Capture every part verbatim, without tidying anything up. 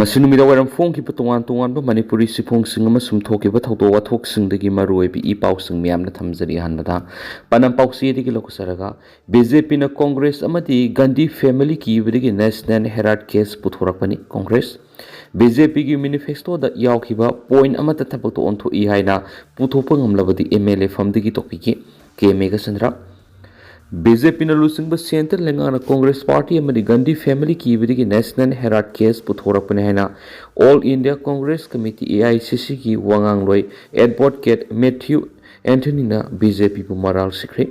ꯉꯁꯤ ꯅꯨꯃꯤꯗꯥꯡ ꯋꯥꯏꯔꯝ ꯐꯣꯡꯈꯤꯕ ꯇꯣꯉꯥꯟ ꯇꯣꯉꯥꯟꯕ ꯃꯅꯤꯄꯨꯔꯤ ꯁꯤꯐꯣꯡꯁꯤꯡ ꯑꯃꯁꯨꯡ ꯊꯣꯛꯈꯤꯕ ꯊꯧꯗꯣꯛ ꯋꯥꯊꯣꯛꯁꯤꯡꯗꯒꯤ ꯃꯔꯨꯑꯣꯏꯕ ꯏ ꯄꯥꯎꯁꯤꯡ ꯃꯌꯥꯝꯅ ꯊꯝꯖꯔꯤ꯫ ꯑꯍꯥꯟꯕꯗ ꯄꯥꯟꯗꯝ ꯄꯥꯎꯆꯦꯗꯒꯤ ꯂꯧꯖꯔꯒ, ꯕꯤꯖꯦꯄꯤꯅ ꯀꯣꯡꯒ꯭ꯔꯦꯁ ꯑꯃꯗꯤ ꯒꯥꯟꯙꯤ ꯐꯦꯃꯤꯂꯤ ꯀꯤꯕꯗꯒꯤ ꯅꯦꯁꯅꯦꯜ ꯍꯦꯔꯥꯠ ꯀꯦꯁ ꯄꯨꯊꯣꯔꯛꯄꯅꯤ꯫ ꯀꯣꯡꯒ꯭ꯔꯦꯁ, ꯕꯤꯖꯦꯄꯤꯒꯤ ꯃꯦꯅꯤꯐꯦꯁꯇꯣꯗ ꯌꯥꯎꯈꯤꯕ ꯄꯣꯏꯟ ꯑꯃꯠꯇ ꯊꯕꯛꯇ ꯑꯣꯟꯊꯣꯛꯏ ꯍꯥꯏꯅ ꯄꯨꯊꯣꯛꯄ ꯉꯝꯂꯕꯗꯤ ꯑꯦꯝ ꯑꯦꯜ ꯑꯦ ꯐꯝꯗꯒꯤ ꯇꯣꯛꯄꯤꯒꯦ꯫ ꯀꯦ ꯃꯦꯘꯆꯟꯗ꯭ꯔ꯫ ꯕꯤꯖꯦꯄꯤꯅ ꯂꯨꯆꯤꯡꯕ ꯁꯦꯟꯇꯔ ꯂꯩꯉꯥꯛꯅ ꯀꯣꯡꯒ꯭ꯔꯦꯁ ꯄꯥꯔꯇꯤ ꯑꯃꯗꯤ ꯒꯥꯟꯙꯤ ꯐꯦꯃꯤꯂꯤ ꯀꯤꯕꯗꯒꯤ ꯅꯦꯁꯅꯦꯜ ꯍꯦꯔꯥꯠ ꯀꯦꯁ ꯄꯨꯊꯣꯔꯛꯄꯅꯤ ꯍꯥꯏꯅ all India Congress committee, A I C ꯁꯤꯒꯤ ꯋꯥꯉꯥꯡꯂꯣꯏ ꯑꯦꯗꯚꯣꯀꯦꯠ ꯃꯦꯊ꯭ꯌꯨ ꯑꯦꯟꯊꯅꯤꯅ ꯕꯤꯖꯦꯄꯤꯕꯨ ꯃꯔꯥꯜ ꯁꯤꯈ꯭ꯔꯦ꯫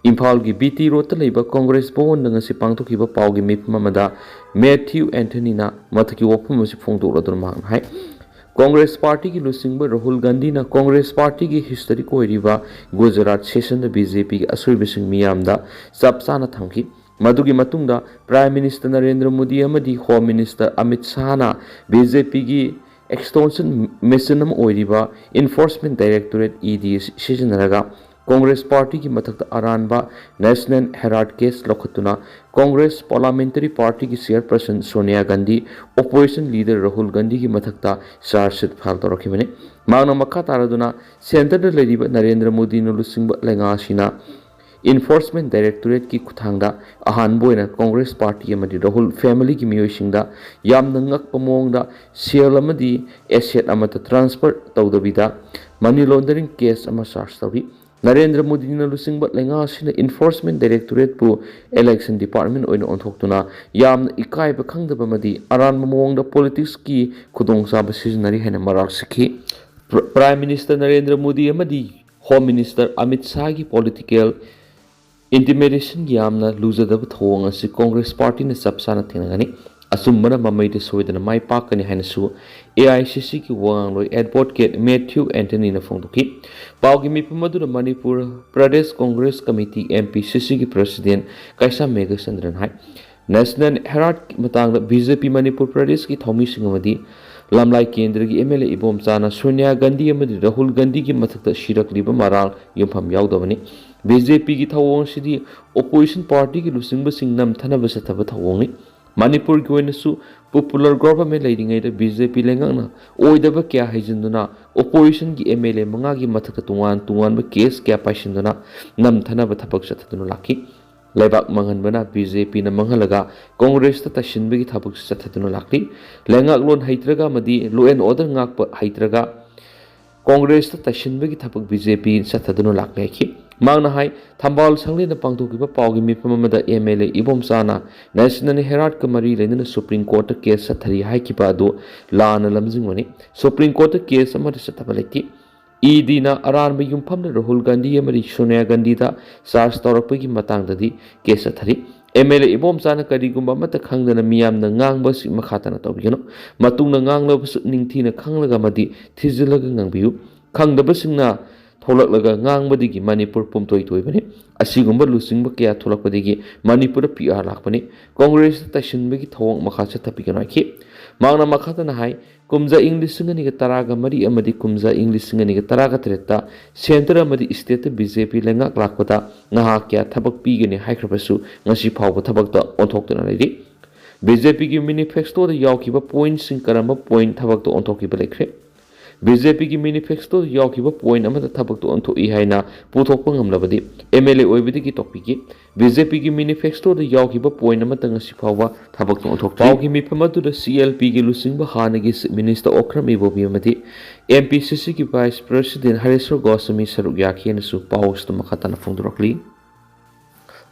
ꯏꯝꯐꯥꯜꯒꯤ ꯕꯤ ꯇꯤ ꯔꯣꯗꯇ ꯂꯩꯕ ꯀꯣꯡꯒ꯭ꯔꯦꯁ ꯚꯋꯟꯗ ꯉꯁꯤ ꯄꯥꯡꯊꯣꯛꯈꯤꯕ ꯄꯥꯎꯒꯤ ꯃꯤꯐꯝ ꯑꯃꯗ ꯃꯦꯊ꯭ꯌꯨ ꯑꯦꯟꯊꯅꯤꯅ ꯃꯊꯛꯀꯤ ꯋꯥꯐꯝ ꯑꯁꯤ ꯐꯣꯡꯗꯣꯛꯂꯗꯨꯅ ꯃꯍꯥꯛꯅ ꯍꯥꯏ, ꯀꯣꯡꯒ꯭ꯔꯦꯁ ꯄꯥꯔꯇꯤꯒꯤ ꯂꯨꯆꯤꯡꯕ ꯔꯥꯍꯨꯜ ꯒꯥꯟꯙꯤꯅ ꯀꯣꯡꯒ꯭ꯔꯦꯁ ꯄꯥꯔꯇꯤꯒꯤ ꯍꯤꯁꯇꯣꯔꯤꯛ ꯑꯣꯏꯔꯤꯕ ꯒꯨꯖꯔꯥꯠ ꯁꯦꯁꯟꯗ ꯕꯤꯖꯦꯄꯤꯒꯤ ꯑꯁꯣꯏꯕꯁꯤꯡ ꯃꯤꯌꯥꯝꯗ ꯆꯞ ꯆꯥꯅ ꯊꯝꯈꯤ꯫ ꯃꯗꯨꯒꯤ ꯃꯇꯨꯡꯗ ꯄ꯭ꯔꯥꯏꯝ ꯃꯤꯅꯤꯁꯇꯔ ꯅꯔꯦꯟꯗ꯭ꯔ ꯃꯣꯗꯤ ꯑꯃꯗꯤ ꯍꯣꯝ ꯃꯤꯅꯤꯁꯇꯔ ꯑꯃꯤꯠ ꯁꯥꯍꯅ ꯕꯤꯖꯦꯄꯤꯒꯤ ꯑꯦꯛꯁꯇꯣꯔꯁꯟ ꯃꯦꯆꯤꯟ ꯑꯃ ꯑꯣꯏꯔꯤꯕ ꯏꯟꯐꯣꯔꯁꯃꯦꯟ ꯗꯥꯏꯔꯦꯛꯇꯣꯔꯦꯠ, ꯏ ꯗꯤ, ꯁꯤꯖꯤꯟꯅꯔꯒ ꯀꯣꯡꯒ꯭ꯔꯦꯁ ꯄꯥꯔꯇꯤꯒꯤ ꯃꯊꯛꯇ ꯑꯔꯥꯟꯕ ꯅꯦꯁꯅꯦꯜ ꯍꯦꯔꯥꯠ ꯀꯦꯁ ꯂꯧꯈꯠꯇꯨꯅ ꯀꯣꯡꯒ꯭ꯔꯦꯁ ꯄꯥꯔꯂꯥꯃꯦꯟꯇꯔꯤ ꯄꯥꯔꯇꯤꯒꯤ ꯆꯤꯌꯔꯄꯔꯁꯟ ꯁꯣꯅꯤꯌꯥ ꯒꯥꯟꯙꯤ, ꯑꯣꯄꯣꯖꯤꯁꯟ ꯂꯤꯗꯔ ꯔꯥꯍꯨꯜ ꯒꯥꯟꯙꯤꯒꯤ ꯃꯊꯛꯇ ꯆꯥꯔꯖ ꯁꯤꯠ ꯐꯥꯏꯜ ꯇꯧꯔꯛꯈꯤꯕꯅꯤ꯫ ꯃꯍꯥꯛꯅ ꯃꯈꯥ ꯇꯥꯔꯗꯨꯅ ꯁꯦꯟꯇꯔꯗ ꯂꯩꯔꯤꯕ ꯅꯔꯦꯟꯗ꯭ꯔ ꯃꯣꯗꯤꯅ ꯂꯨꯆꯤꯡꯕ ꯂꯩꯉꯥꯛ ꯑꯁꯤꯅ ꯏꯟꯐꯣꯔꯁꯃꯦꯟ ꯗꯥꯏꯔꯦꯛꯇꯣꯔꯦꯠꯀꯤ ꯈꯨꯠꯊꯥꯡꯗ ꯑꯍꯥꯟꯕ ꯑꯣꯏꯅ ꯀꯣꯡꯒ꯭ꯔꯦꯁ ꯄꯥꯔꯇꯤ ꯑꯃꯗꯤ ꯔꯥꯍꯨꯜ ꯐꯦꯃꯤꯂꯤꯒꯤ ꯃꯤꯑꯣꯏꯁꯤꯡꯗ ꯌꯥꯝꯅ ꯉꯛꯄ ꯃꯑꯣꯡꯗ ꯁꯦꯜ ꯑꯃꯗꯤ ꯑꯦꯁꯦꯠ ꯑꯃꯠꯇ ꯇ꯭ꯔꯥꯟꯁꯐꯔ ꯇꯧꯗꯕꯤꯗ ꯃꯅꯤ ꯂꯣꯟꯗꯔꯤꯡ ꯀꯦꯁ ꯑꯃ ꯆꯥꯔꯖ ꯇꯧꯔꯤ꯫ ꯅꯔꯦꯟꯗ꯭ꯔ ꯃꯣꯗꯤꯅ ꯂꯨꯆꯤꯡꯕ ꯂꯩꯉꯥꯛ ꯑꯁꯤꯅ ꯏꯟꯐꯣꯔꯁꯃꯦꯟ ꯗꯥꯏꯔꯦꯛꯇꯣꯔꯦꯠꯄꯨ ꯏꯂꯦꯛꯁꯟ ꯗꯤꯄꯥꯔꯠꯃꯦꯟ ꯑꯣꯏꯅ ꯑꯣꯟꯊꯣꯛꯇꯨꯅ ꯌꯥꯝꯅ ꯏꯀꯥꯏꯕ ꯈꯪꯗꯕ ꯑꯃꯗꯤ ꯑꯔꯥꯟꯕ ꯃꯑꯣꯡꯗ ꯄꯣꯂꯤꯇꯤꯛꯁꯀꯤ ꯈꯨꯗꯣꯡꯆꯥꯕ ꯁꯤꯖꯤꯟꯅꯔꯤ ꯍꯥꯏꯅ ꯃꯔꯥꯜ ꯁꯤꯈꯤ꯫ ꯄ꯭ꯔ-, ꯄ꯭ꯔꯥꯏꯝ ꯃꯤꯅꯤꯁꯇꯔ ꯅꯔꯦꯟꯗ꯭ꯔ ꯃꯣꯗꯤ ꯑꯃꯗꯤ ꯍꯣꯝ ꯃꯤꯅꯤꯁꯇꯔ ꯑꯃꯤꯠ ꯁꯥꯍꯒꯤ ꯄꯣꯂꯤꯇꯤꯀꯦꯜ ꯏꯟꯇꯤꯃꯤꯗꯦꯁꯟꯒꯤ ꯌꯥꯝꯅ ꯂꯨꯖꯗꯕ ꯊꯧꯑꯣꯡ ꯑꯁꯤ ꯀꯣꯡꯒ꯭ꯔꯦꯁ ꯄꯥꯔꯇꯤꯅ ꯆꯞ ꯆꯥꯅ ꯊꯦꯡꯅꯒꯅꯤ꯫ ꯑꯆꯨꯝꯕꯅ ꯃꯃꯩꯗ ꯁꯣꯏꯗꯅ ꯃꯥꯏ ꯄꯥꯛꯀꯅꯤ ꯍꯥꯏꯅꯁꯨ ꯑꯦ ꯑꯥꯏ ꯁꯤ ꯁꯤꯒꯤ ꯋꯥꯉꯥꯡꯂꯣꯏ ꯑꯦꯗꯚꯣꯀꯦꯠ ꯃꯦꯊ꯭ꯌꯨ ꯑꯦꯟꯊꯅꯤꯅ ꯐꯣꯡꯗꯣꯛꯈꯤ꯫ ꯄꯥꯎꯒꯤ ꯃꯤꯐꯝ ꯑꯗꯨꯗ Manipur Pradesh Congress committee, M P ꯁꯤ ꯁꯤꯒꯤ ꯄ꯭ꯔꯁꯤꯗꯦꯟ ꯀꯩꯁꯥꯝ ꯃꯦꯘꯆꯟꯗ꯭ꯔꯟ ꯍꯥꯏ, ꯅꯦꯁꯅꯦꯜ ꯍꯦꯔꯥꯠꯀꯤ ꯃꯇꯥꯡꯗ ꯕꯤ ꯖꯦ ꯄꯤ ꯃꯅꯤꯄꯨꯔ ꯄ꯭ꯔꯗꯦꯁꯀꯤ ꯊꯧꯃꯤꯁꯤꯡ ꯑꯃꯗꯤ ꯂꯝꯂꯥꯏ ꯀꯦꯟꯗ꯭ꯔꯒꯤ ꯑꯦꯝ ꯑꯦꯜ ꯑꯦ ꯏꯕꯣꯝꯆꯥꯅ ꯁꯣꯅꯤꯌꯥ ꯒꯥꯟꯙꯤ ꯑꯃꯗꯤ ꯔꯥꯍꯨꯜ ꯒꯥꯟꯙꯤꯒꯤ ꯃꯊꯛꯇ ꯁꯤꯔꯛꯂꯤꯕ ꯃꯔꯥꯜ ꯌꯨꯝꯐꯝ ꯌꯥꯎꯗꯕꯅꯤ꯫ ꯕꯤ ꯖꯦ ꯄꯤꯒꯤ ꯊꯧꯑꯣꯡ ꯑꯁꯤꯗꯤ ꯑꯣꯄꯣꯖꯤꯁꯟ ꯄꯥꯔꯇꯤꯒꯤ ꯂꯨꯆꯤꯡꯕꯁꯤꯡ ꯅꯝꯊꯅꯕ ꯆꯠꯊꯕ ꯊꯧꯑꯣꯡꯅꯤ꯫ ꯃꯅꯤꯄꯨꯔꯒꯤ ꯑꯣꯏꯅꯁꯨ popular government ꯂꯩꯔꯤꯉꯩꯗ ꯕꯤ ꯖꯦ ꯄꯤ ꯂꯩꯉꯥꯛꯅ ꯑꯣꯏꯗꯕ ꯀꯌꯥ ꯍꯩꯖꯤꯟꯗꯨꯅ oppositionꯒꯤ ꯑꯦꯝ ꯑꯦꯜ ꯑꯦ ꯃꯉꯥꯒꯤ ꯃꯊꯛꯇ ꯇꯣꯉꯥꯟ ꯇꯣꯉꯥꯟꯕ case ꯀꯌꯥ ꯄꯥꯏꯁꯤꯟꯗꯨꯅ ꯅꯝꯊꯅꯕ ꯊꯕꯛ ꯆꯠꯊꯗꯨꯅ ꯂꯥꯛꯈꯤ꯫ ꯂꯩꯕꯥꯛ ꯃꯥꯡꯍꯟꯕꯅ ꯕꯤ ꯖꯦ ꯄꯤꯅ ꯃꯥꯡꯍꯜꯂꯒ ꯀꯣꯡꯒ꯭ꯔꯦꯁꯇ ꯇꯥꯁꯤꯟꯕꯒꯤ ꯊꯕꯛꯁꯨ ꯆꯠꯊꯗꯨꯅ ꯂꯥꯛꯂꯤ꯫ ꯂꯩꯉꯥꯛꯂꯣꯟ ꯍꯩꯇ꯭ꯔꯒ ꯑꯃꯗꯤ law and order ꯉꯥꯛꯄ ꯍꯩꯇ꯭ꯔꯒ ꯀꯣꯡꯒ꯭ꯔꯦꯁꯇ ꯇꯥꯁꯤꯟꯕꯒꯤ ꯊꯕꯛ ꯕꯤ ꯖꯦ ꯄꯤ ꯆꯠꯊꯗꯨꯅ ꯂꯥꯛꯂꯦ ꯍꯥꯏꯈꯤ꯫ ꯃꯍꯥꯛꯅ ꯍꯥꯏ, ꯊꯝꯕꯥꯜ ꯁꯪꯂꯦꯟꯗ ꯄꯥꯡꯊꯣꯛꯈꯤꯕ ꯄꯥꯎꯒꯤ ꯃꯤꯐꯝ ꯑꯃꯗ ꯑꯦꯝ ꯑꯦꯜ ꯑꯦ ꯏꯕꯣꯝꯆꯥꯅ National Heraldꯀ ꯃꯔꯤ ꯂꯩꯅꯅ Supreme Courtꯇ case ꯆꯠꯊꯔꯤ ꯍꯥꯏꯈꯤꯕ ꯑꯗꯨ ꯂꯥꯟꯅ ꯂꯝꯖꯤꯡꯕꯅꯤ꯫ Supreme Courtꯇ case ꯑꯃꯠꯇ ꯆꯠꯊꯕ ꯂꯩꯇꯦ꯫ ꯏ ꯗꯤꯅ ꯑꯔꯥꯟꯕ ꯌꯨꯝꯐꯝꯗ ꯔꯥꯍꯨꯜ ꯒꯥꯟꯙꯤ ꯑꯃꯗꯤ ꯁꯣꯅꯤꯌꯥ ꯒꯥꯟꯙꯤꯗ charge ꯇꯧꯔꯛꯄꯒꯤ ꯃꯇꯥꯡꯗꯗꯤ case ꯆꯠꯊꯔꯤ꯫ ꯑꯦꯝ ꯑꯦꯜ ꯑꯦ ꯏꯕꯣꯝꯆꯥꯅ ꯀꯔꯤꯒꯨꯝꯕ ꯑꯃꯠꯇ ꯈꯪꯗꯅ ꯃꯤꯌꯥꯝꯅ ꯉꯥꯡꯕ ꯑꯁꯤ ꯃꯈꯥ ꯇꯥꯅ ꯇꯧꯕꯤꯒꯅꯨ꯫ ꯃꯇꯨꯡꯗ ꯉꯥꯡꯂꯕꯁꯨ ꯅꯤꯡꯊꯤꯅ ꯈꯪꯂꯒ ꯑꯃꯗꯤ ꯊꯤꯖꯤꯜꯂꯒ ꯉꯥꯡꯕꯤꯌꯨ꯫ ꯈꯪꯗꯕꯁꯤꯡꯅ ꯊꯣꯛꯂꯛꯂꯒ ꯉꯥꯡꯕꯗꯒꯤ ꯃꯅꯤꯄꯨꯔ ꯄꯨꯝꯇꯣꯏ ꯇꯣꯏꯕꯅꯤ꯫ ꯑꯁꯤꯒꯨꯝꯕ ꯂꯨꯆꯤꯡꯕ ꯀꯌꯥ ꯊꯣꯛꯂꯛꯄꯗꯒꯤ ꯃꯅꯤꯄꯨꯔꯗ ꯄꯤ ꯑꯥꯔ ꯂꯥꯛꯄꯅꯤ꯫ ꯀꯣꯡꯒ꯭ꯔꯦꯁꯇ ꯇꯥꯁꯤꯟꯕꯒꯤ ꯊꯧꯑꯣꯡ ꯃꯈꯥ ꯆꯠꯊꯕꯤꯒꯅꯨ ꯍꯥꯏꯈꯤ꯫ ꯃꯍꯥꯛꯅ ꯃꯈꯥ ꯇꯥꯅ ꯍꯥꯏ, ꯀꯨꯝꯖꯥ ꯏꯪ ꯂꯤꯁꯤꯡ ꯑꯅꯤꯒ ꯇꯔꯥꯒ ꯃꯔꯤ ꯑꯃꯗꯤ ꯀꯨꯝꯖꯥ ꯏꯪ ꯂꯤꯁꯤꯡ ꯑꯅꯤꯒ ꯇꯔꯥꯒ ꯇꯔꯦꯠꯇ centre ꯑꯃꯗꯤ stateꯇ ꯕꯤ ꯖꯦ ꯄꯤ ꯂꯩꯉꯥꯛ ꯂꯥꯛꯄꯗ ꯅꯍꯥ ꯀꯌꯥ ꯊꯕꯛ ꯄꯤꯒꯅꯤ ꯍꯥꯏꯈ꯭ꯔꯕꯁꯨ ꯉꯁꯤ ꯐꯥꯎꯕ ꯊꯕꯛꯇ ꯑꯣꯟꯊꯣꯛꯇꯨꯅ ꯂꯩꯔꯤ꯫ ꯕꯤ ꯖꯦ ꯄꯤꯒꯤ manifestoꯗ ꯌꯥꯎꯈꯤꯕ pointꯁꯤꯡ ꯀꯔꯝꯕ point ꯊꯕꯛꯇ ꯑꯣꯟꯊꯣꯛꯈꯤꯕ ꯂꯩꯈ꯭ꯔꯦ? ꯕꯤ ꯖꯦ ꯄꯤꯒꯤ manifestoꯗ ꯌꯥꯎꯈꯤꯕ point ꯑꯃꯠꯇ ꯊꯕꯛꯇ ꯑꯣꯟꯊꯣꯛꯏ ꯍꯥꯏꯅ ꯄꯨꯊꯣꯛꯄ ꯉꯝꯂꯕꯗꯤ ꯑꯦꯝ ꯑꯦꯜ ꯑꯦ ꯑꯣꯏꯕꯗꯒꯤ ꯇꯣꯛꯄꯤꯒꯦ꯫ ꯕꯤ ꯖꯦ ꯄꯤꯒꯤ manifestoꯗ ꯌꯥꯎꯈꯤꯕ point ꯑꯃꯠꯇ ꯉꯁꯤ ꯐꯥꯎꯕ ꯊꯕꯛꯇ ꯑꯣꯟꯊꯣꯛꯇ꯭ꯔꯤ꯫ ꯄꯥꯎꯒꯤ ꯃꯤꯐꯝ ꯑꯗꯨꯗ ꯁꯤ ꯑꯦꯜ ꯄꯤꯒꯤ ꯂꯨꯆꯤꯡꯕ ꯍꯥꯟꯅꯒꯤ Chief Minister ꯑꯣꯀ꯭ꯔꯝ ꯏꯕꯣꯕꯤ ꯑꯃꯗꯤ ꯑꯦꯝ ꯄꯤ ꯁꯤ ꯁꯤꯒꯤ Vice President ꯍꯔꯦꯁ꯭ꯋꯔ ꯒꯣꯁ꯭ꯋꯥꯃꯤ ꯁꯔꯨꯛ ꯌꯥꯈꯤ ꯍꯥꯏꯅꯁꯨ ꯄꯥꯎ ꯑꯁꯤꯗ ꯃꯈꯥ ꯇꯥꯅ ꯐꯣꯡꯗꯣꯔꯛꯂꯤ꯫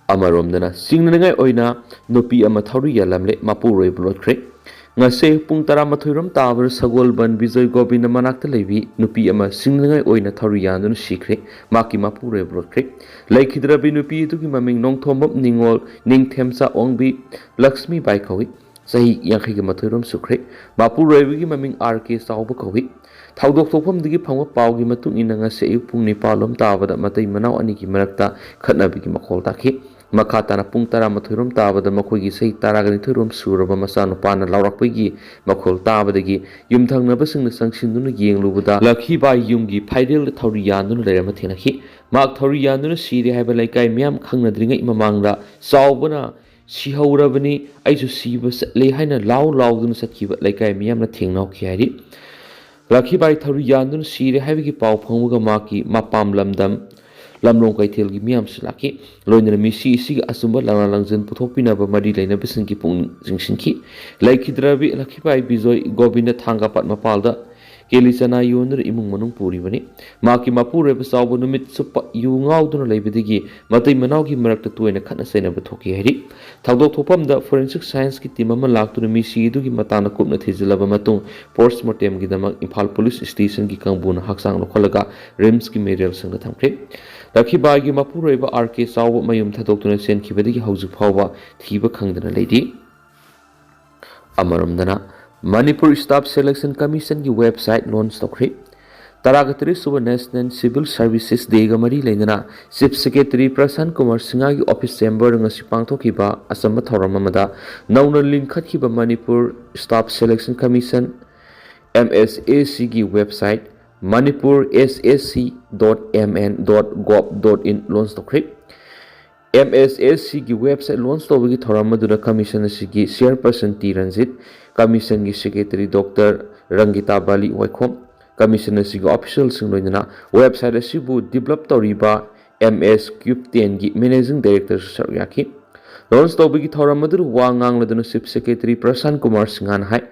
ꯑꯃꯔꯣꯝꯗꯅ ꯆꯤꯡꯅꯅꯤꯡꯉꯥꯏ ꯑꯣꯏꯅ ꯅꯨꯄꯤ ꯑꯃ ꯊꯧꯔꯤ ꯌꯥꯜꯂꯝꯂꯦ, ꯃꯄꯨꯔꯣꯏꯕ ꯂꯣꯠꯈ꯭ꯔꯦ꯫ ꯉꯁꯤ ꯑꯌꯨꯛ ꯄꯨꯡ ꯇꯔꯥꯃꯥꯊꯣꯏ ꯔꯣꯝ ꯇꯥꯕꯗ ꯁꯒꯣꯜꯕꯟ ꯕꯤꯖꯣꯏ ꯒꯣꯕꯤꯟꯗ ꯃꯅꯥꯛꯇ ꯂꯩꯕꯤ ꯅꯨꯄꯤ ꯑꯃ ꯆꯤꯡꯅꯅꯤꯡꯉꯥꯏ ꯑꯣꯏꯅ ꯊꯧꯔꯤ ꯌꯥꯟꯗꯨꯅ ꯁꯤꯈ꯭ꯔꯦ꯫ ꯃꯍꯥꯛꯀꯤ ꯃꯄꯨꯔꯣꯏꯕ ꯂꯣꯠꯈ꯭ꯔꯦ꯫ ꯂꯩꯈꯤꯗ꯭ꯔꯕꯤ ꯅꯨꯄꯤ ꯑꯗꯨꯒꯤ ꯃꯃꯤꯡ ꯅꯣꯡꯊꯣꯝꯕꯝ ꯅꯤꯉꯣꯜ ꯅꯤꯡꯊꯦꯝꯆꯥ ꯑꯣꯡꯕꯤ ꯂꯛꯁꯃꯤ ꯕꯥꯏ ꯀꯧꯏ꯫ ꯆꯍꯤ ꯌꯥꯡꯈꯩꯒ ꯃꯥꯊꯣꯏ ꯔꯣꯝ ꯁꯨꯈ꯭ꯔꯦ꯫ ꯃꯄꯨꯔꯣꯏꯕꯒꯤ ꯃꯃꯤꯡ ꯑꯥꯔ ꯀꯦ ꯆꯥꯎꯕ ꯀꯧꯏ꯫ ꯊꯧꯗꯣꯛ ꯊꯣꯛꯐꯝꯗꯒꯤ ꯐꯪꯕ ꯄꯥꯎꯒꯤ ꯃꯇꯨꯡ ꯏꯟꯅ ꯉꯁꯤ ꯑꯌꯨꯛ ꯄꯨꯡ ꯅꯤꯄꯥꯜ ꯂꯣꯝ ꯇꯥꯕꯗ ꯃꯇꯩ ꯃꯅꯥꯎ ꯑꯅꯤꯒꯤ ꯃꯔꯛꯇ ꯈꯠꯅꯕꯒꯤ ꯃꯈꯣꯜ ꯇꯥꯈꯤ꯫ ꯃꯈꯥ ꯇꯥꯅ ꯄꯨꯡ ꯇꯔꯥꯃꯥꯊꯣꯏ ꯔꯣꯝ ꯇꯥꯕꯗ ꯃꯈꯣꯏꯒꯤ ꯆꯍꯤ ꯇꯔꯥꯒ ꯅꯤꯊꯣꯏ ꯔꯣꯝ ꯁꯨꯔꯕ ꯃꯆꯥꯅꯨꯄꯥꯅ ꯂꯥꯎꯔꯛꯄꯒꯤ ꯃꯈꯣꯜ ꯇꯥꯕꯗꯒꯤ ꯌꯨꯝꯊꯪꯅꯕꯁꯤꯡꯅ ꯆꯪꯁꯤꯟꯗꯨꯅ ꯌꯦꯡꯂꯨꯕꯗ ꯂꯛꯈꯤꯕꯥꯏ ꯌꯨꯝꯒꯤ ꯐꯥꯏꯔꯦꯜꯗ ꯊꯧꯔꯤ ꯌꯥꯟꯗꯨꯅ ꯂꯩꯔꯝꯕ ꯊꯦꯡꯅꯈꯤ꯫ ꯃꯍꯥꯛ ꯊꯧꯔꯤ ꯌꯥꯟꯗꯨꯅ ꯁꯤꯔꯦ ꯍꯥꯏꯕ ꯂꯩꯀꯥꯏ ꯃꯤꯌꯥꯝ ꯈꯪꯅꯗ꯭ꯔꯤꯉꯩ ꯃꯃꯥꯡꯗ ꯆꯥꯎꯕꯅ "ꯁꯤꯍꯧꯔꯕꯅꯤ, ꯑꯩꯁꯨ ꯁꯤꯕ ꯆꯠꯂꯦ" ꯍꯥꯏꯅ ꯂꯥꯎ ꯂꯥꯎꯗꯨꯅ ꯆꯠꯈꯤꯕ ꯂꯩꯀꯥꯏ ꯃꯤꯌꯥꯝꯅ ꯊꯦꯡꯅꯍꯧꯈꯤ ꯍꯥꯏꯔꯤ꯫ ꯂꯛꯈꯤꯕꯥꯏ ꯊꯧꯔꯤ ꯌꯥꯟꯗꯨꯅ ꯁꯤꯔꯦ ꯍꯥꯏꯕꯒꯤ ꯄꯥꯎ ꯐꯪꯕꯒ ꯃꯍꯥꯛꯀꯤ ꯃꯄꯥꯝ ꯂꯝꯗꯝ ꯂꯝꯂꯣꯡ ꯀꯩꯊꯦꯜꯒꯤ ꯃꯤꯌꯥꯝꯁꯨ ꯂꯥꯛꯈꯤ꯫ ꯂꯣꯏꯅꯅ ꯃꯤꯁꯤ ꯑꯁꯤꯒꯤ ꯑꯆꯨꯝꯕ ꯂꯥꯟꯅ ꯂꯥꯡꯖꯟ ꯄꯨꯊꯣꯛꯄꯤꯅꯕ ꯃꯔꯤ ꯂꯩꯅꯕꯁꯤꯡꯒꯤ ꯄꯨꯛꯅꯤꯡ ꯆꯤꯡꯁꯤꯟꯈꯤ꯫ ꯂꯩꯈꯤꯗ꯭ꯔꯕꯤ ꯂꯛꯈꯤꯕꯥꯏ ꯕꯤꯖꯣꯏ ꯒꯣꯕꯤꯟꯗ ꯊꯥꯡꯒꯥꯄꯥꯠ ꯃꯄꯥꯜꯗ ꯀꯦꯂꯤ ꯆꯅꯥ ꯌꯣꯟꯗꯨꯅ ꯏꯃꯨꯡ ꯃꯅꯨꯡ ꯄꯨꯔꯤꯕꯅꯤ꯫ ꯃꯍꯥꯛꯀꯤ ꯃꯄꯨꯔꯣꯏꯕ ꯆꯥꯎꯕ ꯅꯨꯃꯤꯠ ꯆꯨꯞꯄ ꯌꯨ ꯉꯥꯎꯗꯨꯅ ꯂꯩꯕꯗꯒꯤ ꯃꯇꯩ ꯃꯅꯥꯎꯒꯤ ꯃꯔꯛꯇ ꯇꯣꯏꯅ ꯈꯠꯅ ꯆꯩꯅꯕ ꯊꯣꯛꯈꯤ ꯍꯥꯏꯔꯤ꯫ ꯊꯧꯗꯣꯛ ꯊꯣꯛꯐꯝꯗ forensic scienceꯀꯤ team ꯑꯃ ꯂꯥꯛꯇꯨꯅ ꯃꯤꯁꯤ ꯑꯗꯨꯒꯤ ꯃꯇꯥꯡꯗ ꯀꯨꯞꯅ ꯊꯤꯖꯤꯜꯂꯕ ꯃꯇꯨꯡ, post mortemꯒꯤꯗꯃꯛ ꯏꯝꯐꯥꯜ police stationꯒꯤ ꯀꯥꯡꯕꯨꯅ ꯍꯛꯆꯥꯡ ꯂꯧꯈꯠꯂꯒ RIMSꯀꯤ ꯃꯦꯔꯤꯌꯦꯜ ꯁꯪꯗ ꯊꯝꯈ꯭ꯔꯦ꯫ ꯂꯛꯈꯤꯕꯥꯏꯒꯤ ꯃꯄꯨꯔꯣꯏꯕ ꯑꯥꯔ ꯀꯦ ꯆꯥꯎꯕ ꯃꯌꯨꯝ ꯊꯥꯗꯣꯛꯇꯨꯅ ꯆꯦꯟꯈꯤꯕꯗꯒꯤ ꯍꯧꯖꯤꯛ ꯐꯥꯎꯕ ꯊꯤꯕ ꯈꯪꯗꯅ ꯂꯩꯔꯤ꯫ ꯑꯃꯔꯣꯝꯗꯅ, Manipur Staff Selection Commissionꯒꯤ website launch ꯇꯧꯈ꯭ꯔꯦ꯫ ꯇꯔꯥꯒ ꯇꯔꯦꯠ ꯁꯨꯕ National Civil Services Dayꯒ ꯃꯔꯤ ꯂꯩꯅꯅ Chief Secretary ꯄ꯭ꯔꯁꯥꯟ ꯀꯨꯃꯥꯔ ꯁꯤꯡꯍꯒꯤ office chamberꯗ ꯉꯁꯤ ꯄꯥꯡꯊꯣꯛꯈꯤꯕ ꯑꯆꯝꯕ ꯊꯧꯔꯝ ꯑꯃꯗ ꯅꯧꯅ ꯂꯤꯡꯈꯠꯈꯤꯕ Manipur Staff Selection Commission, MSSCꯒꯤ website manipur S S C dot M N dot gov dot in launch ꯇꯧꯈ꯭ꯔꯦ꯫ MSSCꯒꯤ website launch ꯇꯧꯕꯒꯤ ꯊꯧꯔꯝ ꯑꯗꯨꯗ commission ꯑꯁꯤꯒꯤ chairperson ꯇꯤ ꯔꯟꯖꯤꯠ, commissionꯒꯤ secretary doctor Rangita Bali Waikhom, commission ꯑꯁꯤꯒꯤ officialꯁꯤꯡ ꯂꯣꯏꯅꯅ website ꯑꯁꯤꯕꯨ develop ꯇꯧꯔꯤꯕ MS Cube tenꯒꯤ managing directorꯁꯨ ꯁꯔꯨꯛ ꯌꯥꯈꯤ꯫ Launch ꯇꯧꯕꯒꯤ ꯊꯧꯔꯝ ꯑꯗꯨꯗ ꯋꯥ ꯉꯥꯡꯂꯗꯨꯅ Chief Secretary ꯄ꯭ꯔꯁꯥꯟ ꯀꯨꯃꯥꯔ ꯁꯤꯡꯍꯅ ꯍꯥꯏ,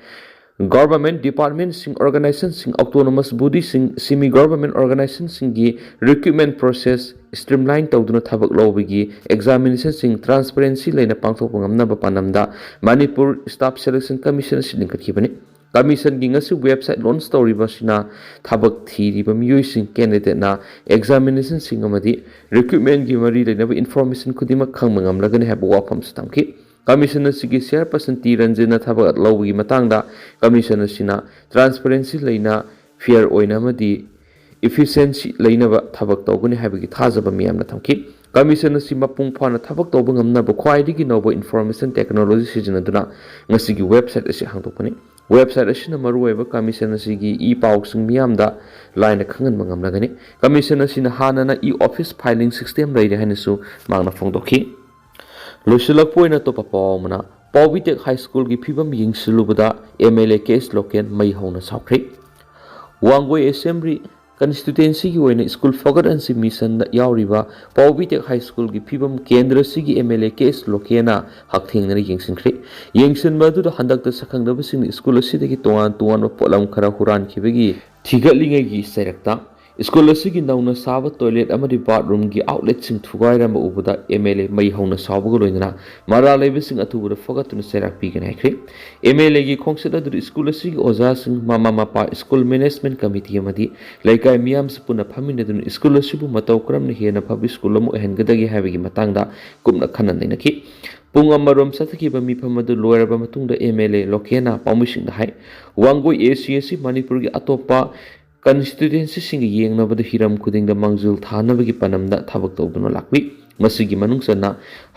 government departmentꯁꯤꯡ, organizationꯁꯤꯡ, autonomous bodyꯁꯤꯡ, semi government organizationꯁꯤꯡꯒꯤ recruitment process streamline ꯇꯧꯗꯨꯅ ꯊꯕꯛ ꯂꯧꯕꯒꯤ examinationꯁꯤꯡ transparency ꯂꯩꯅ ꯄꯥꯡꯊꯣꯛꯄ ꯉꯝꯅꯕ ꯄꯥꯟꯗꯝꯗ ꯃꯅꯤꯄꯨꯔ Staff Selection Commission ꯑꯁꯤ ꯂꯤꯡꯈꯠꯈꯤꯕꯅꯤ꯫ Commissionꯒꯤ ꯉꯁꯤ website launch ꯇꯧꯔꯤꯕ ꯑꯁꯤꯅ ꯊꯕꯛ ꯊꯤꯔꯤꯕ ꯃꯤꯑꯣꯏꯁꯤꯡ, candidateꯅ examinationꯁꯤꯡ ꯑꯃꯗꯤ recruitmentꯒꯤ ꯃꯔꯤ ꯂꯩꯅꯕ information ꯈꯨꯗꯤꯡꯃꯛ ꯈꯪꯕ ꯉꯝꯂꯒꯅꯤ ꯍꯥꯏꯕ ꯋꯥꯐꯝꯁꯨ ꯊꯝꯈꯤ꯫ Commission ꯑꯁꯤꯒꯤ chairperson ꯇꯤ ꯔꯟꯖꯤꯠꯅ ꯊꯕꯛ ꯂꯧꯕꯒꯤ ꯃꯇꯥꯡꯗ commission ꯑꯁꯤꯅ transparency ꯂꯩꯅ, fair ꯑꯣꯏꯅ ꯑꯃꯗꯤ efficiency ꯂꯩꯅꯕ ꯊꯕꯛ ꯇꯧꯒꯅꯤ ꯍꯥꯏꯕꯒꯤ ꯊꯥꯖꯕ ꯃꯤꯌꯥꯝꯅ ꯊꯝꯈꯤ꯫ Commission ꯑꯁꯤ ꯃꯄꯨꯡ ꯐꯥꯅ ꯊꯕꯛ ꯇꯧꯕ ꯉꯝꯅꯕ ꯈ꯭ꯋꯥꯏꯗꯒꯤ ꯅꯧꯕ information technology ꯁꯤꯖꯤꯟꯅꯗꯨꯅ ꯉꯁꯤꯒꯤ website ꯑꯁꯤ ꯍꯥꯡꯗꯣꯛꯄꯅꯤ꯫ Website ꯑꯁꯤꯅ ꯃꯔꯨꯑꯣꯏꯕ commission ꯑꯁꯤꯒꯤ e-ꯄꯥꯎꯁꯤꯡ ꯃꯤꯌꯥꯝꯗ ꯂꯥꯏꯅ ꯈꯪꯍꯟꯕ ꯉꯝꯂꯒꯅꯤ꯫ Commission ꯑꯁꯤꯅ ꯍꯥꯟꯅꯅ e-office filing system ꯂꯩꯔꯦ ꯍꯥꯏꯅꯁꯨ ꯃꯍꯥꯛꯅ ꯐꯣꯡꯗꯣꯛꯈꯤ꯫ ꯂꯣꯏꯁꯤꯜꯂꯛꯄ ꯑꯣꯏꯅ ꯑꯇꯣꯞꯄ ꯄꯥꯎ ꯑꯃꯅ, ꯄꯥꯎꯕꯤꯇꯦꯛ ꯍꯥꯏ ꯁ꯭ꯀꯨꯜꯒꯤ ꯐꯤꯕꯝ ꯌꯦꯡꯁꯤꯜꯂꯨꯕꯗ M L A K S Loken ꯃꯩ ꯍꯧꯅ ꯁꯥꯎꯈ꯭ꯔꯦ꯫ ꯋꯥꯡꯒꯣꯏ ꯑꯦꯁꯦꯝꯕ꯭ꯂꯤ ꯀꯟꯁꯇꯤꯇ꯭ꯋꯦꯟꯁꯤꯒꯤ ꯑꯣꯏꯅ ꯁ꯭ꯀꯨꯜ ꯐꯒꯠꯍꯟꯁꯤ ꯃꯤꯁꯟꯗ ꯌꯥꯎꯔꯤꯕ ꯄꯥꯎꯕꯤꯇꯦꯛ ꯍꯥꯏ ꯁ꯭ꯀꯨꯜꯒꯤ ꯐꯤꯕꯝ ꯀꯦꯟꯗ꯭ꯔꯁꯤꯒꯤ ꯑꯦꯝ ꯑꯦꯜ ꯑꯦ ꯀꯦ ꯑꯦꯁ ꯂꯣꯀꯦꯟꯅ ꯍꯛꯊꯦꯡꯅꯅ ꯌꯦꯡꯁꯤꯟꯈ꯭ꯔꯦ꯫ ꯌꯦꯡꯁꯤꯟꯕ ꯑꯗꯨꯗ ꯍꯟꯗꯛꯇ ꯁꯛꯈꯪꯗꯕꯁꯤꯡꯅ ꯁ꯭ꯀꯨꯜ ꯑꯁꯤꯗꯒꯤ ꯇꯣꯉꯥꯟ ꯇꯣꯉꯥꯟꯕ ꯄꯣꯠꯂꯝ ꯈꯔ ꯍꯨꯔꯥꯟꯈꯤꯕꯒꯤ ꯊꯤꯒꯠꯂꯤꯉꯩꯒꯤ ꯆꯩꯔꯛꯇ ꯁ꯭ꯀꯨꯜ ꯑꯁꯤꯒꯤ ꯅꯧꯅ ꯁꯥꯕ ꯇꯣꯏꯂꯦꯠ ꯑꯃꯗꯤ ꯕꯥꯠꯔꯨꯝꯒꯤ ꯑꯥꯎꯠꯂꯦꯠꯁꯤꯡ ꯊꯨꯒꯥꯏꯔꯝꯕ ꯎꯕꯗ ꯑꯦꯝ ꯑꯦꯜ ꯑꯦ ꯃꯩ ꯍꯧꯅ ꯁꯥꯎꯕꯒ ꯂꯣꯏꯅꯅ ꯃꯔꯥꯜ ꯂꯩꯕꯁꯤꯡ ꯑꯊꯨꯕꯗ ꯐꯒꯠꯇꯨꯅ ꯆꯩꯔꯥꯛ ꯄꯤꯒꯅꯤ ꯍꯥꯏꯈ꯭ꯔꯦ꯫ ꯑꯦꯝ ꯑꯦꯜ ꯑꯦꯒꯤ ꯈꯣꯡꯆꯠ ꯑꯗꯨꯗ ꯁ꯭ꯀꯨꯜ ꯑꯁꯤꯒꯤ ꯑꯣꯖꯥꯁꯤꯡ, ꯃꯃꯥ ꯃꯄꯥ, ꯁ꯭ꯀꯨꯜ ꯃꯦꯅꯦꯖꯃꯦꯟꯠ ꯀꯃꯤꯇꯤ ꯑꯃꯗꯤ ꯂꯩꯀꯥꯏ ꯃꯤꯌꯥꯝꯁꯨ ꯄꯨꯟꯅ ꯐꯝꯃꯤꯟꯅꯗꯨꯅ ꯁ꯭ꯀꯨꯜ ꯑꯁꯤꯕꯨ ꯃꯇꯧ ꯀꯔꯝꯅ ꯍꯦꯟꯅ ꯐꯕ ꯁ꯭ꯀꯨꯜ ꯑꯃ ꯑꯣꯏꯍꯟꯒꯗꯒꯦ ꯍꯥꯏꯕꯒꯤ ꯃꯇꯥꯡꯗ ꯀꯨꯞꯅ ꯈꯟꯅ ꯅꯩꯅꯈꯤ꯫ ꯄꯨꯡ ꯑꯃꯔꯣꯝ ꯆꯠꯊꯈꯤꯕ ꯃꯤꯐꯝ ꯑꯗꯨ ꯂꯣꯏꯔꯕ ꯃꯇꯨꯡꯗ ꯑꯦꯝ ꯑꯦꯜ ꯑꯦ ꯂꯣꯀꯦꯟꯅ ꯄꯥꯎꯃꯤꯁꯤꯡꯗ ꯍꯥꯏ, ꯋꯥꯡꯒꯣꯏ ꯑꯦ ꯁꯤ ꯑꯁꯤ ꯃꯅꯤꯄꯨꯔꯒꯤ ꯑꯇꯣꯞꯄ ꯀꯟꯁꯇꯤꯇ꯭ꯋꯦꯟꯁꯤꯁꯤꯡꯒ ꯌꯦꯡꯅꯕꯗ ꯍꯤꯔꯝ ꯈꯨꯗꯤꯡꯗ ꯃꯥꯡꯖꯤꯜ ꯊꯥꯅꯕꯒꯤ ꯄꯥꯟꯗꯝꯗ ꯊꯕꯛ ꯇꯧꯗꯨꯅ ꯂꯥꯛꯂꯤ꯫ ꯃꯁꯤꯒꯤ ꯃꯅꯨꯡ ꯆꯟꯅ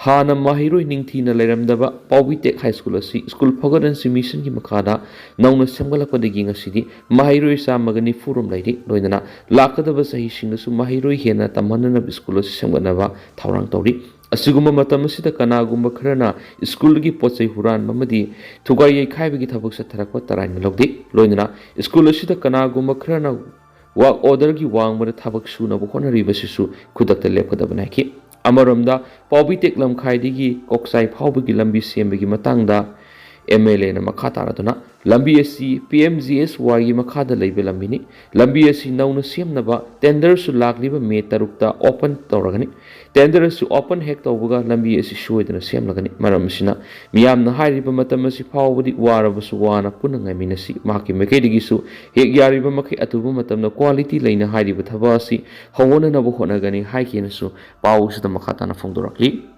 ꯍꯥꯟꯅ ꯃꯍꯩꯔꯣꯏ ꯅꯤꯡꯊꯤꯅ ꯂꯩꯔꯝꯗꯕ ꯄꯥꯎꯕꯤꯇꯦꯛ ꯍꯥꯏ ꯁ꯭ꯀꯨꯜ ꯑꯁꯤ ꯁ꯭ꯀꯨꯜ ꯐꯒꯠꯍꯟꯁꯤ ꯃꯤꯁꯟꯒꯤ ꯃꯈꯥꯗ ꯅꯧꯅ ꯁꯦꯝꯒꯠꯂꯛꯄꯗꯒꯤ ꯉꯁꯤꯗꯤ ꯃꯍꯩꯔꯣꯏ ꯆꯥꯝꯃꯒ ꯅꯤꯐꯨ ꯔꯣꯝ ꯂꯩꯔꯤ꯫ ꯂꯣꯏꯅꯅ ꯂꯥꯛꯀꯗꯕ ꯆꯍꯤꯁꯤꯡꯗꯁꯨ ꯃꯍꯩꯔꯣꯏ ꯍꯦꯟꯅ ꯇꯝꯍꯟꯅꯅꯕ ꯁ꯭ꯀꯨꯜ ꯑꯁꯤ ꯁꯦꯝꯒꯠꯅꯕ ꯊꯧꯔꯥꯡ ꯇꯧꯔꯤ꯫ ꯑꯁꯤꯒꯨꯝꯕ ꯃꯇꯝ ꯑꯁꯤꯗ ꯀꯅꯥꯒꯨꯝꯕ ꯈꯔꯅ ꯁ꯭ꯀꯨꯜꯒꯤ ꯄꯣꯠ ꯆꯩ ꯍꯨꯔꯥꯟꯕ ꯑꯃꯗꯤ ꯊꯨꯒꯥꯏ ꯌꯩꯈꯥꯏꯕꯒꯤ ꯊꯕꯛ ꯆꯠꯊꯔꯛꯄ ꯇꯔꯥꯏꯅ ꯂꯧꯗꯦ꯫ ꯂꯣꯏꯅꯅ ꯁ꯭ꯀꯨꯜ ꯑꯁꯤꯗ ꯀꯅꯥꯒꯨꯝꯕ ꯈꯔꯅ ꯋꯥꯔꯛ ꯑꯣꯔꯗꯔꯒꯤ ꯋꯥꯡꯃꯗ ꯊꯕꯛ ꯁꯨꯅꯕ ꯍꯣꯠꯅꯔꯤꯕꯁꯤꯁꯨ ꯈꯨꯗꯛꯇ ꯂꯦꯞꯀꯗꯕꯅꯤ ꯍꯥꯏꯈꯤ꯫ ꯑꯃꯔꯣꯝꯗ ꯄꯥꯎꯕꯤꯇꯦꯛ ꯂꯝꯈꯥꯏꯗꯒꯤ ꯀꯣꯛꯆꯥꯏ ꯐꯥꯎꯕꯒꯤ ꯂꯝꯕꯤ ꯁꯦꯝꯕꯒꯤ ꯃꯇꯥꯡꯗ ꯑꯦꯝ ꯑꯦꯜ ꯑꯦꯅ ꯃꯈꯥ ꯇꯥꯔꯗꯨꯅ, ꯂꯝꯕꯤ ꯑꯁꯤ ꯄꯤ ꯑꯦꯝ ꯖꯤ ꯑꯦꯁ ꯋꯥꯏꯒꯤ ꯃꯈꯥꯗ ꯂꯩꯕ ꯂꯝꯕꯤꯅꯤ꯫ ꯂꯝꯕꯤ ꯑꯁꯤ ꯅꯧꯅ ꯁꯦꯝꯅꯕ ꯇꯦꯟꯗꯔꯁꯨ ꯂꯥꯛꯂꯤꯕ ꯃꯦ ꯇꯔꯨꯛꯇ ꯑꯣꯄꯟ ꯇꯧꯔꯒꯅꯤ꯫ ꯇꯦꯟꯗꯔ ꯑꯁꯤ ꯑꯣꯄꯟ ꯍꯦꯛ ꯇꯧꯕꯒ ꯂꯝꯕꯤ ꯑꯁꯤ ꯁꯣꯏꯗꯅ ꯁꯦꯝꯂꯒꯅꯤ꯫ ꯃꯔꯝ ꯑꯁꯤꯅ ꯃꯤꯌꯥꯝꯅ ꯍꯥꯏꯔꯤꯕ ꯃꯇꯝ ꯑꯁꯤ ꯐꯥꯎꯕꯗꯤ ꯋꯥꯔꯕꯁꯨ ꯋꯥꯅ ꯄꯨꯟꯅ ꯉꯥꯏꯃꯤꯟꯅꯁꯤ꯫ ꯃꯍꯥꯛꯀꯤ ꯃꯥꯏꯀꯩꯗꯒꯤꯁꯨ ꯍꯦꯛ ꯌꯥꯔꯤꯕ ꯃꯈꯩ ꯑꯊꯨꯕ ꯃꯇꯝꯗ ꯀ꯭ꯋꯥꯂꯤꯇꯤ ꯂꯩꯅ ꯍꯥꯏꯔꯤꯕ ꯊꯕꯛ ꯑꯁꯤ ꯍꯧꯍꯟꯅꯅꯕ ꯍꯣꯠꯅꯒꯅꯤ ꯍꯥꯏꯈꯤꯅꯁꯨ ꯄꯥꯎ ꯑꯁꯤꯗ ꯃꯈꯥ ꯇꯥꯅ ꯐꯣꯡꯗꯣꯔꯛꯂꯤ꯫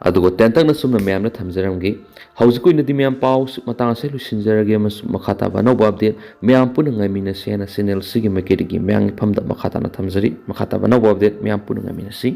ꯑꯗꯨꯒ ꯇꯦꯟꯇꯛꯅ ꯁꯨꯝꯅ ꯃꯌꯥꯝꯅ ꯊꯝꯖꯔꯝꯒꯦ꯫ ꯍꯧꯖꯤꯛꯀꯤ ꯑꯣꯏꯅꯗꯤ ꯃꯌꯥꯝ ꯄꯥꯎ ꯃꯇꯥꯡ ꯑꯁꯤꯗ ꯂꯣꯏꯁꯤꯟꯖꯔꯒꯦ ꯑꯃꯁꯨꯡ ꯃꯈꯥ ꯇꯥꯕ ꯑꯅꯧꯕ ꯑꯞꯗꯦꯠ ꯃꯌꯥꯝ ꯄꯨꯟꯅ ꯉꯥꯏꯃꯤꯟꯅꯁꯦ ꯍꯥꯏꯅ ꯆꯦꯅꯦꯜ ꯑꯁꯤꯒꯤ ꯃꯥꯏꯀꯩꯗꯒꯤ ꯃꯌꯥꯝꯒꯤ ꯐꯝꯗ ꯃꯈꯥ ꯇꯥꯅ ꯊꯝꯖꯔꯤ꯫ ꯃꯈꯥ ꯇꯥꯕ ꯑꯅꯧꯕ ꯑꯞꯗꯦꯠ ꯃꯌꯥꯝ ꯄꯨꯟꯅ ꯉꯥꯏꯃꯤꯟꯅꯁꯤ꯫